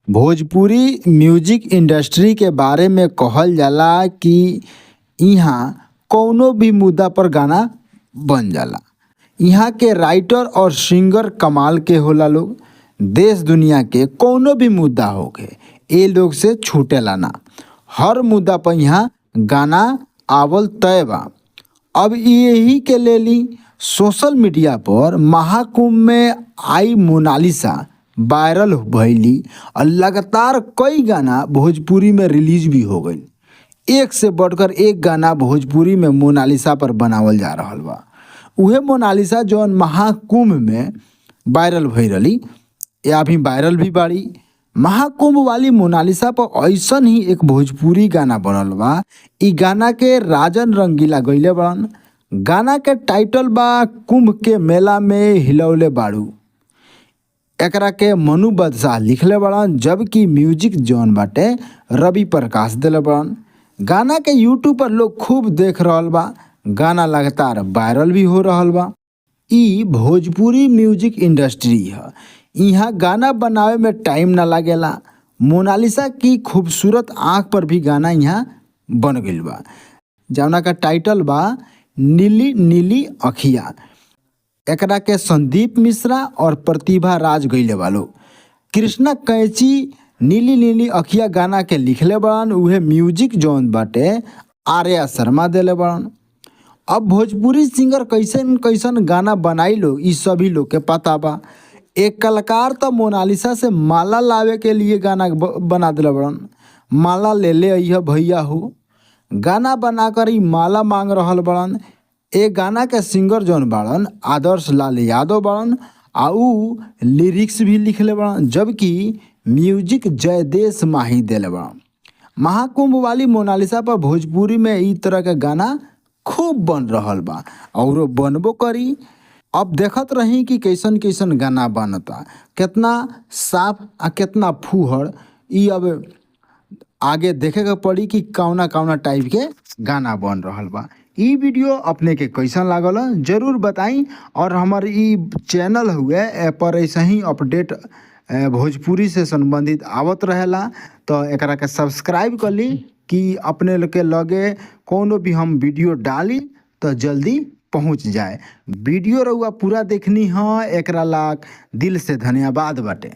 Bhojpuri music industry के बारे में कहल जाला कि इहाँ कौनो भी मुद्दा पर गाना बन जाला। इहाँ के राइटर और सिंगर कमाल के होला लोग। देश दुनिया के कौनो भी मुद्दा होखे, ए लोग से छूटेला ना। हर मुद्दा पर इहाँ गाना आवल तय बा। अब यही के लेली सोशल मीडिया पर महाकुंभ में आई मोनालिसा वायरल भइली और लगातार कई गाना भोजपुरी में रिलीज भी हो गईल। एक से बढ़कर एक गाना भोजपुरी में मोनालिसा पर बनावल जा रहल बा। उहे मोनालिसा जौन महाकुंभ में वायरल भइल रहली, या अभी वायरल भी बाड़ी। महाकुंभ वाली मोनालिसा पर ऐसन ही एक भोजपुरी गाना बनल बा। इ गाना के राजन रंगीला गइले बाड़न। गाना के टाइटल बा कुंभ के मेला में हिलौले बाड़ू। एकरा के मनु बादशाह लिखले बाड़न, जबकि म्यूजिक जौन बाटे रवि प्रकाश देले बाड़न। गाना के यूट्यूब पर लोग खूब देख रहल बा। गाना लगातार वायरल भी हो रहल बा। इ भोजपुरी म्यूजिक इंडस्ट्री ह। इहाँ गाना बनावे में टाइम ना लागेला। मोनालिसा की खूबसूरत आँख पर भी गाना इहाँ बन गइल बा, जौना का टाइटल बा नीली नीली अखिया। एकरा के संदीप मिश्रा और प्रतिभा राज गइले बा लोग। कृष्णा कैंची नीली नीली अखिया गाना के लिखले बाड़न, उहे म्यूजिक जौन बाटे आर्या शर्मा देले बाड़न। अब भोजपुरी सिंगर कैसन कैसन गाना बनाई लोग, इ सभी लोग के पता बा। एक कलाकार त मोनालिसा से माला लावे के लिए गाना बना देले बाड़न। माला ले ले अइह भैया हो, गाना बनाकर इ माला मांग रहल बाड़न। ए गाना के सिंगर जौन बाड़न आदर्श लाल यादव बाड़न आ उ लिरिक्स भी लिखले बाड़न, जबकि म्यूजिक जयदेश माही देले बाड़न। महाकुंभ वाली मोनालिसा पर भोजपुरी में इ तरह के गाना खूब बन रहल बा औरो बनबो करी। अब देखत रही कि कैसन कैसन गाना बनता, केतना साफ आ केतना फूहड़। इ अब आगे देखे के पड़ी कि कौना कौना टाइप के गाना बन रहल बा। इ वीडियो अपने के कैसन लागल जरूर बताई और हमर इ चैनल हुए ए पर ऐसे ही अपडेट भोजपुरी से संबंधित आवत रहेला, तो एकरा के सब्सक्राइब कर ली कि अपने लोग के लगे कोनो भी हम वीडियो डाली तो जल्दी पहुंच जाए। वीडियो रउआ पूरा देखनी ह, एकरा ला दिल से धन्यवाद बाटे।